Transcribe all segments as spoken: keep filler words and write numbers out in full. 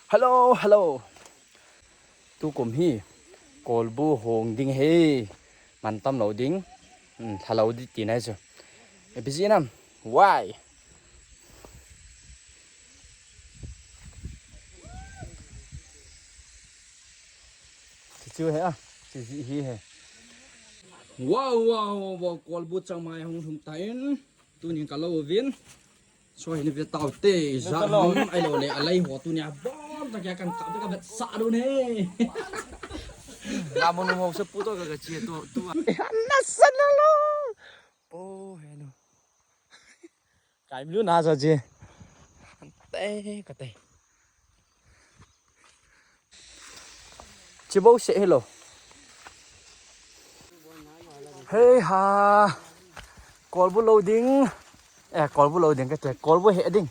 Hello, hello. Tukum hi kolbu hong ding hi. Mantam lou ding. Hmm, lha lou ding tina hi chu. Ipi ji nam. Why? Chu chu hi a. Chu ji hi hi. Wow, wow, wow, wow. Kolbu changmai hung lhung tan. Tunin ka lo vin. Soi ni ve tau te, ja hum ai lo le, alai ho tunia bom ta kya kan ka ka vet sa do ne. La mo no ho se pu to ka ka chi to tu. Na sa na lo. Po he no. Kai mi lu na sa ji. Te ka te. Chi bo se hello. Hei ha. Kolbu lou ding. Eh, kolbu lou ding ka te. Kolbu he ding.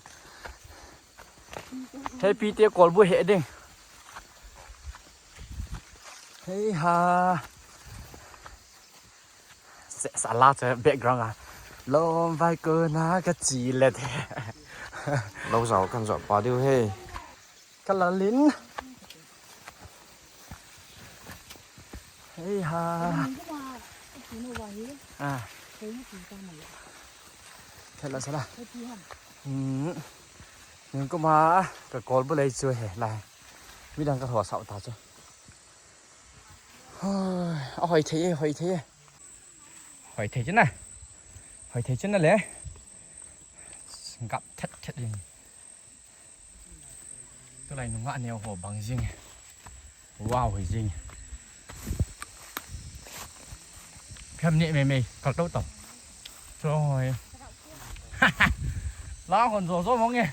Happy te kolbu he ding. Hei ha. Se sa la che background a. Lom vai ko na ka chi le te. Lo zau kan zo pa diu he. Ka la lin. Hei ha. Ah. Thela sala. Hmm. Ning kuma ka kolbu lei chu he lai. Midang ka lho sau ta chu. Hoi, a hoi thei e, hoi thei e. Hoi thei chu na. Hoi thei chu na le. Gap thet thet in. Tulai nunga neo ho bang jing. Wow, hoi jing. Phem ni me me, kal to to. Cho hoi. La hon zo zo mong e.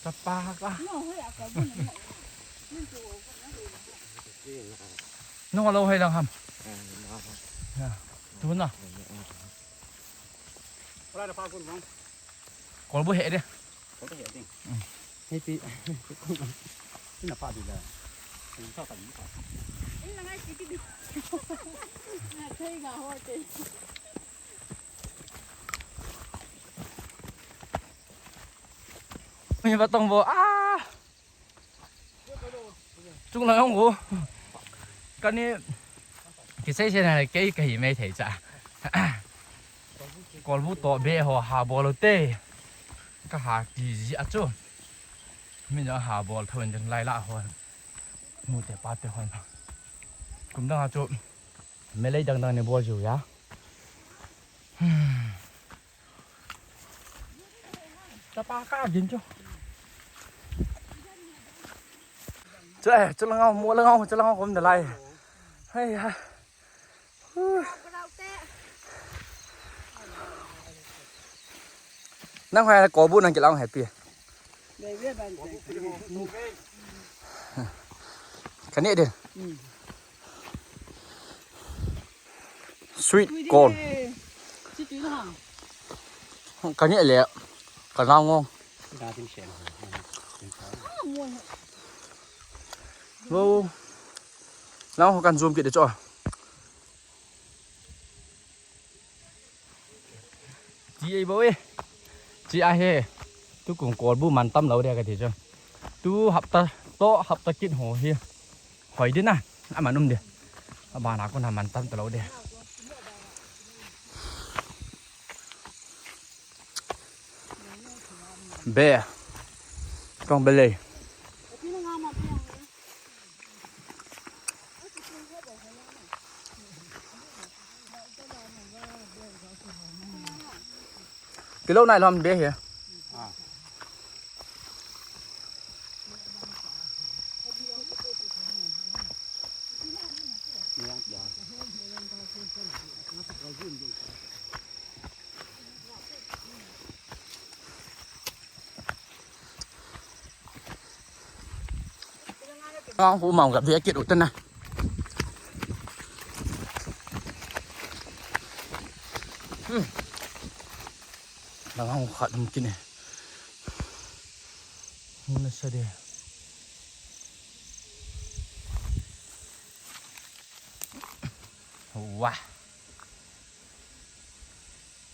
Chapa ka. Nung lo hai lang ham. Ya, tu na. Kolbu he de. Hei pi. Ina pa di da. Ina pa di da. Ina ngai si ki di. Na thei ga ho te. Ni ba tong bo a. Chung lang hong ko. Kani kisei sei na kei kahi mai thei cha. Kolbu to be ho ha bol te. Ka ha ki ji a chu. Mi na ha bol thon ding lai la ho. Nu te pa te hon. Kum dang a chu. Melei dang dang ni bol ju ya. Chapa ka gin chu. Chu, eh, chu lang au, mo lang au, chu lang au kom de lai. Hei ha. Nang hai ko bu nang kilang happy. Kani de. Sweet corn. Kani le. Kana ngong. Wow. Nang ho kan zoom kit de cho. Chi ei bo e. Chi a he. Tukum kolbu mantam lou de kati chu. Tu hapta to hapta kit ho hi. Hoi de na. Aman um de. Abana kon mantam talou de. Be. Tong belei. Kilo nai lom be he. Ngang hu mau gap dia kit u tana. Hmm. Ngang hu khat um kine. Hung na sa de. Wah.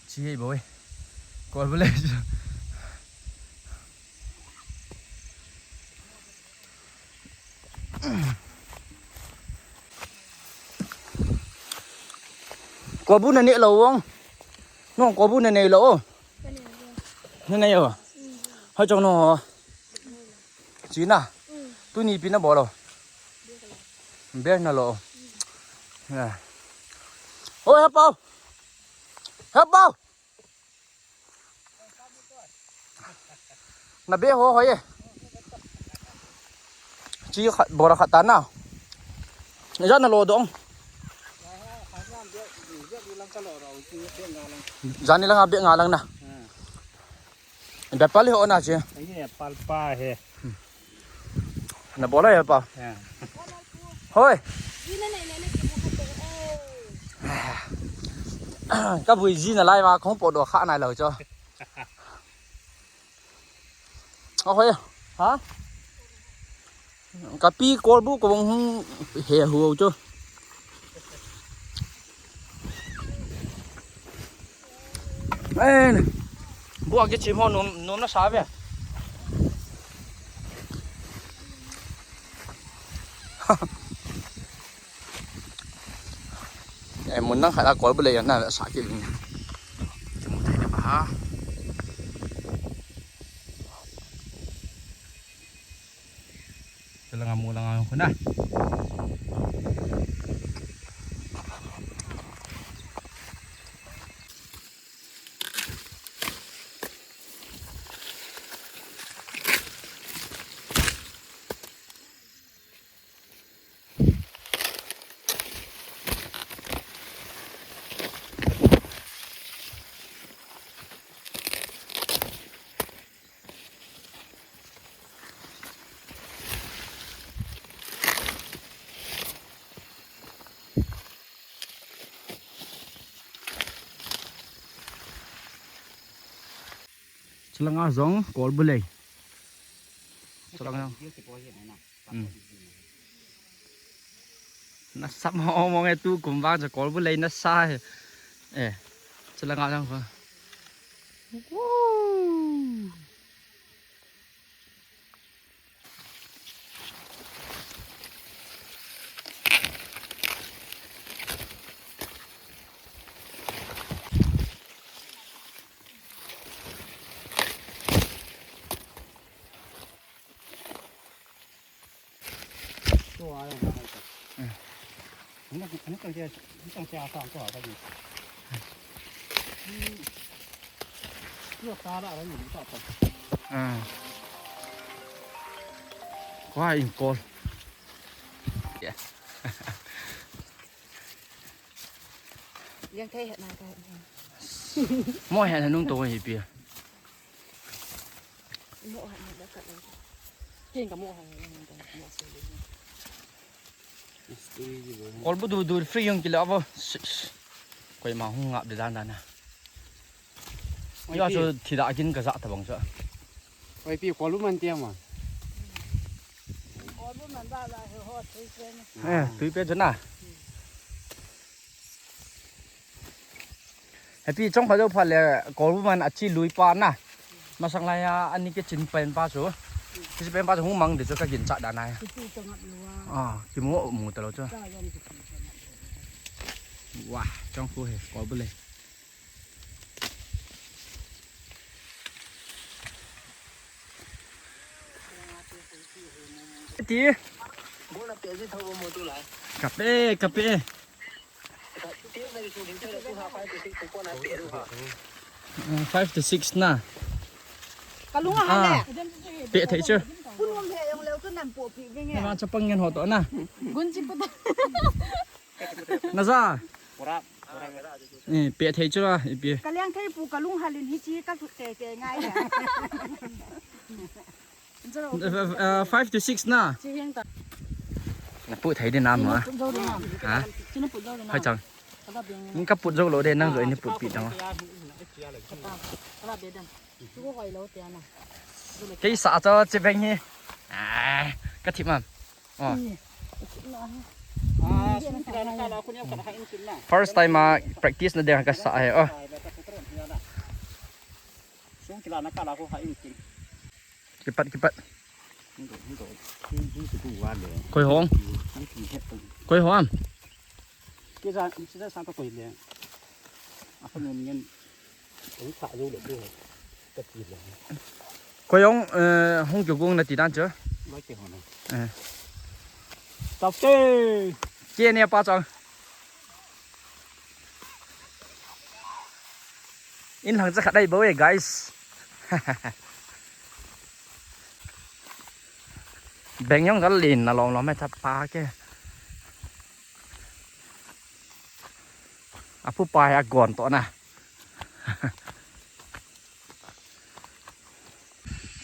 Chi ei bo e. Kol bu lei. Kol bu na ne lou vang. Nong kol bu na ne lou. Na ne yo. Hai chong no. China. Tuni pi na bol lou. Ber na lou. Oi, Hepao. Hepao. Na be ho ho ye. Chi khat bora khat ta na. Jan na lo dong. Jan ni lang a be nga lang na. Be pal ho na chi. Ai, pal pa he. Na bola ya pa. Hoi. Ka bui ji na lai ma khong po do kha nai lo cho. A hoi. Ha? Ka pi kol bu ko bong hung he hu cho. Ei, bua kichim ho nom, nom na sa ve. Ei, mun nang khat a kol bu lei na sa ki ving. Kimu thei na ba ha. Chalanga mu langa khu na. Chalanga jong kol bu lei. Chalanga. Hmm. Na sap ho mong e tu kum vang cha kol bu lei na sa he. Eh. Chalanga jong ko. Woo. Qua in call. Yeah. Liang thei het na ka. Mo het na nung to hi pi. Mo het na ka. Ken ka mo het na ka mo se. Kol bu du du free jong kila vo. Koima hung ngap de dan dan na. Ya chu thida kin ka ja ta bang cha. Oi pi kol bu man tia ma. Kol bu man ba la ho tui pe na. Eh, tui pe cha na. Happy chong pha jo pha le kol bu man a chi lui pa na. Masang lai a ani ke chin pen pa chu. Ki pen pa chu hung mang de chu ka gin cha da nai. Ki tu chang ap lo a. Ah, ki mu mu ta lo chu. Ka jong ki tu chang ap lo. Wah, chong khu he kol bu le. Ti. Ka pe, ka pe. Uh, five to six na. Ka lung a hale. Pe thei chu. Kun um he jong leu chu nan po pi ve nge. Ma chapang ngen ho to na. Gun chi pu ta. Na ja. Eh, pe thei chu la, i pe. Ka liang thei pu ka lung halin hi chi ka thut te te ngai ya. Uh, uh, five to six na. Chi hiang ta. Na pu thei de nam ma. Pu jo de nam. Ha? Chi na pu jo de nam. Hai chang. Ka ba beng. Ni ka pu jo lo de nang jo ni pu pi ta ma. Ka ba be dan. Chu ko hoi lo te na. Kei sa cho che beng hi. Ah, ka thip ma. Oh. First time a practice na ding ka sa he. Oh. Sung kila na kala ko ha in kin. Kipat, kipat. Hung do, hung do. Hung, hung tu tu wa le. Koi hong? Hung tu het tu. Koi hong? Ke ja, sida sa ka koi le. Apa ngen ngen. Hung tha jo le tu. Ka ti le. Koi hong, eh, hung kyo gong na ti dan cho. Loi ke hong na. Eh. Tap ke. Ke ne pa chang. In lang cha khat ai bo e, guys. Beng jong gal lin na lom lom e, cha pa ke. Apu pa ya gon to na.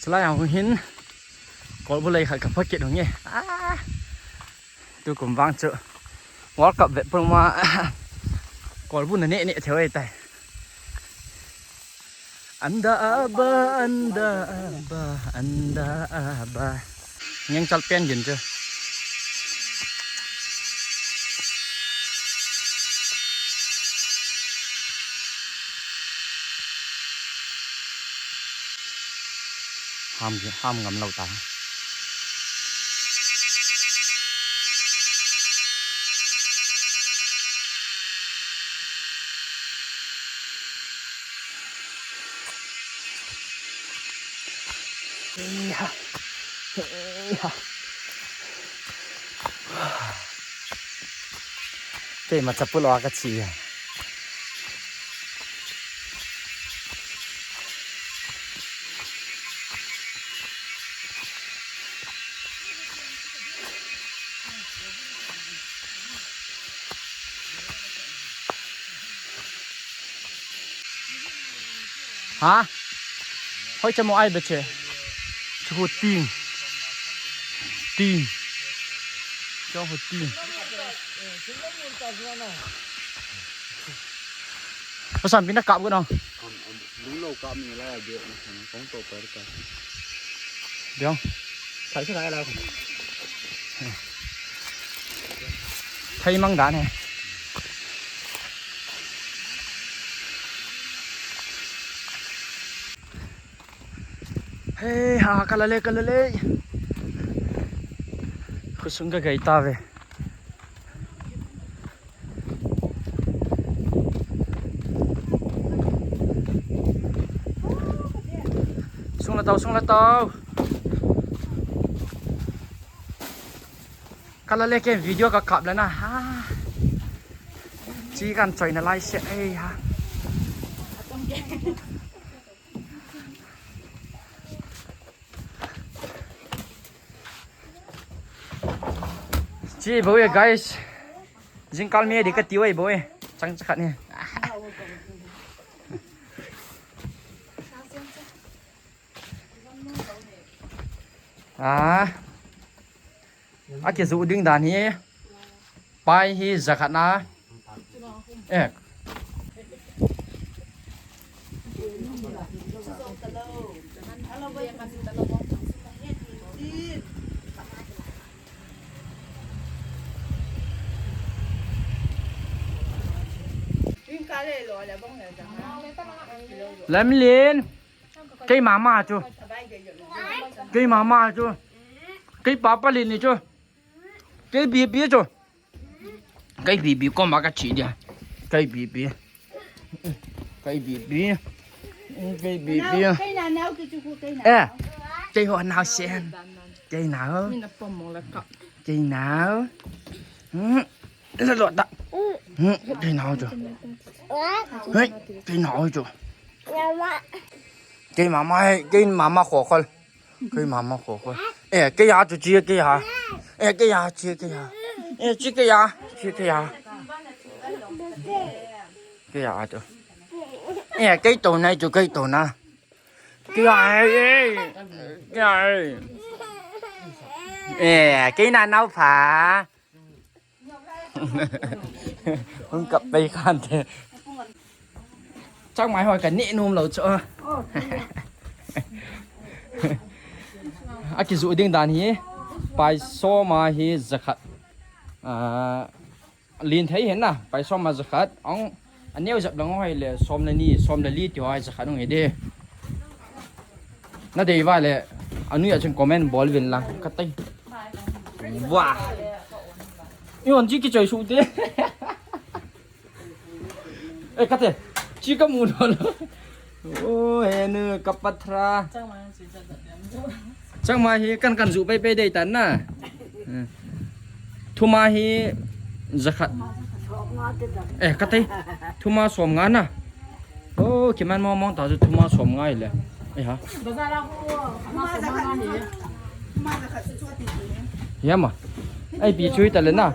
Chulai a hin kolbu lei khat ka phakit hung e. Ah. Tukum vang chu World Cup vet puma kolbu na ne ne theo e tai. Anda aba, anda aba, anda aba. Ngeng chal pen gin chu. Ham, ham ngam lou ta. Eiha. Eiha. Keima chapul a ka chi a. Ha? Hoi chamo ai beche. Chu ting. Ting. Cho ho ting. Pasal pina kap ko no. Lung lo kap ni la ya de na kong to pa ka. Diong. Thai sa lai la. Thai mang dan he. Hei ha, kalale, kalale. Khosung ka gai ta ve. Sung la tau, sung la tau. Kalale ke video ka kap le na ha. Chi kan choi na lai se ei ha. Chi bo e guys. Jingkal mi di ka ti wai bo e. Chang chakhat ni. Ah. Aki zu ding dan hi. Pai hi jakhat na. Eh. Lamlin. Kei mama chu. Kei mama chu. Kei papa lin ni chu. Kei bibi chu. Kei bibi koma ka chi dia. Kei bibi. Kei bibi. Kei bibi. Kei na nau ki chu ku kei na. Eh. Kei ho nau sen. Kei nau. Mina pom mong la ka. Kei nau. Hmm. Lo lo ta. Hmm. Kei nau chu. Hei. Kei nau chu. Kei mama, kei mama kho khol. Kei mama kho khol. Eh, kei ya chu chi kei ya. Eh, kei ya chi kei ya. Eh, chi kei ya. Chi kei ya. Kei ya chu. Eh, kei to nai chu kei to na. Kei ya, eh, eh. Kei ya, eh. Eh, kei na nau pha. Hung kap pai khan te. Chang mai hoi ka ni num lo chu. A ki zu ding dan hi. Pai soma hi jakhat. Ah, lin thei hen na. Pai soma jakhat. Ong aneu jap lang hoi le som le ni, som le li ti hoi jakhat ong hi de. Na dei vale, anui a chun comment bol vin lang, ka tai. Wah. I hon chi kichoi su te. Eh, ka te. Chi ka mu lo lo. Oh, he nu, ka patra. Changmai hi kan kan ju pai pai dei tan na. Eh. Thuma hi jakhat. Eh, ka tai. Thuma som nga na. Oh, kiman mong mong ta chu thuma som nga le. Eh ha. Ya ma. Ai pi chui ta le na.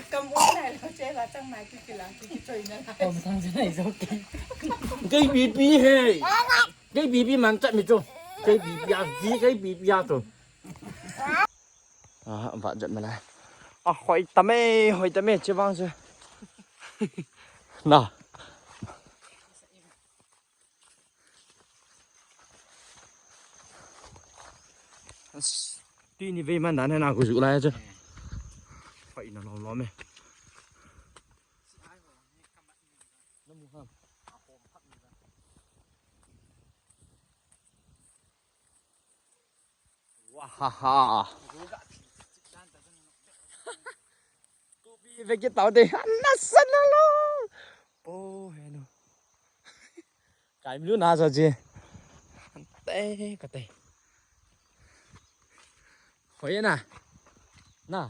Kam um nai lo che la chang mai ki ki lang ki ki choi na lai. Kom thang se nai jo ki. Kei B P he. Kei B P man chat mi chu. Kei B P ya ji kei B P ya chu. Ah, va jat me lai. Ah, hoi tame, hoi tame che vang se. Na. As, tini vei man dan na ku ju lai chu. Pai na lom lom e. Wahaha. Kopi veki tau de. Nasana lo. Po henu. Kai milu na sa ji. Te ka te. Hoi na. Na.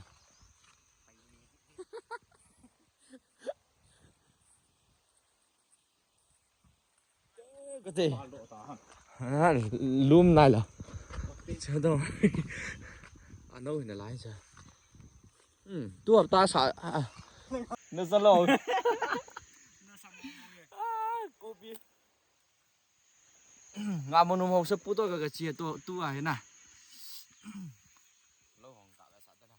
Ka te. Ha, lum nai la. Cha do. Ano hin lai cha. Hmm, tu hapta sa. Ah. Na sa lo. Ah, kopi. Nga mo num ho sa pu to ka ka chi to tu a hina. Lo hong ka la sa ta na.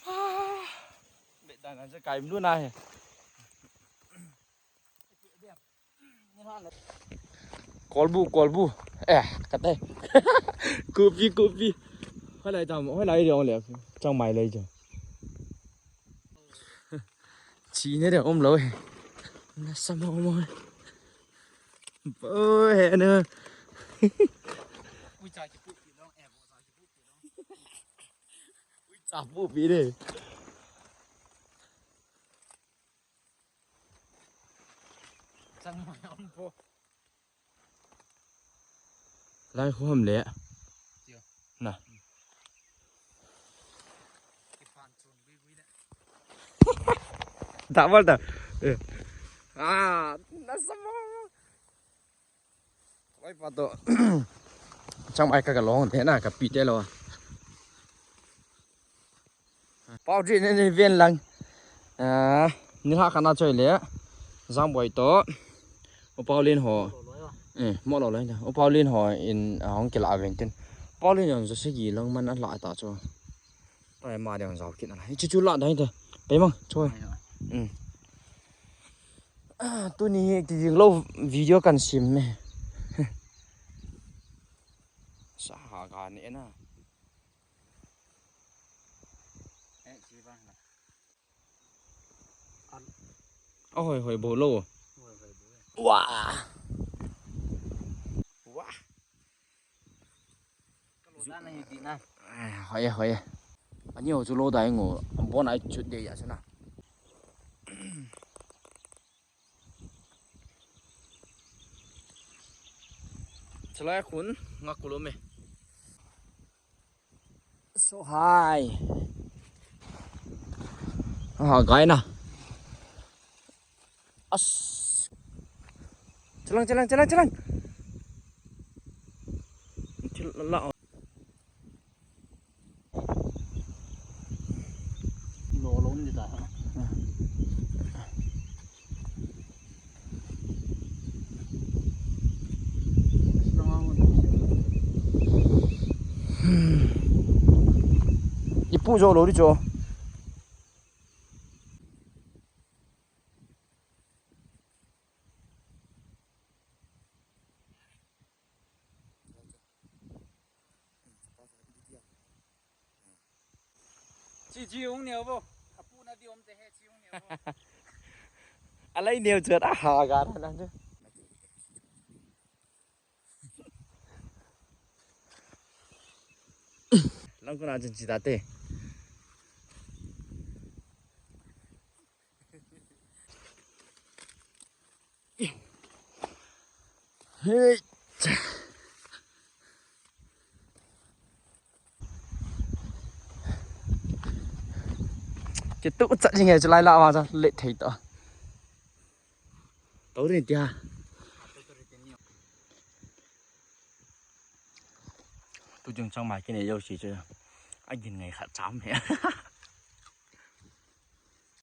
Ah, be dan na cha kai mlu na he. Kolbu, kolbu. Eh, ka te. Kopi, kopi. Hoi lai tam, hoi lai dong le. Chang mai lai jong. Chi ne de um lo he. Na sa mo mo. Bo he na. Ui cha ki pu pi long e, bo cha ki pu pi long. Ui cha pu pi de. Chang mai om po. Lai khu ham le. Tio. Na. Ki pan chun bui bui le. Da bal da. Eh. Ah, na sa mo. Oi pa to. Chang mai ka ka long te na ka pi te lo. Pau ri ne ne ven lang. Ah, ni ha kana choi le. Jang boi to. U Paulin ho. Eh, mo lo le. U Paulin ho in, ah, hong kila ven tin. Paulin yon jo sigi lang man a la ta cho. Tai ma dang jao kin ala. Chu chu la dai ta. Pe mang choi. Hmm. Ah, tuni hi ki lo video kan sim me. Sa ha ga ne na. Eh, chi ba na. Ahoi hoi bo lo. Hoi hoi bo. Wa. Wa. Ka lo dan na hi di na. Ai, hoi hoi. Ani ho chu lo dai ngo. Bon ai chu de ya sana. Chalai khun nga kulo me. So high. Ah, gai na. As. Chalang, chalang, chalang, chalang. Chil la. Lo lo ni ta. Pu jo lo di cho. Chi chi ung neo bo. Apu na di om te he chi ung neo bo. Alai neo chat a ha ga na na. Lang ko na chin chi ta te. Hey. Kitu chat jing e, chulai la ma cha let thei to. To rin tia. Tu jing chang ma kine yo si chu. A gin ngai khat cham he.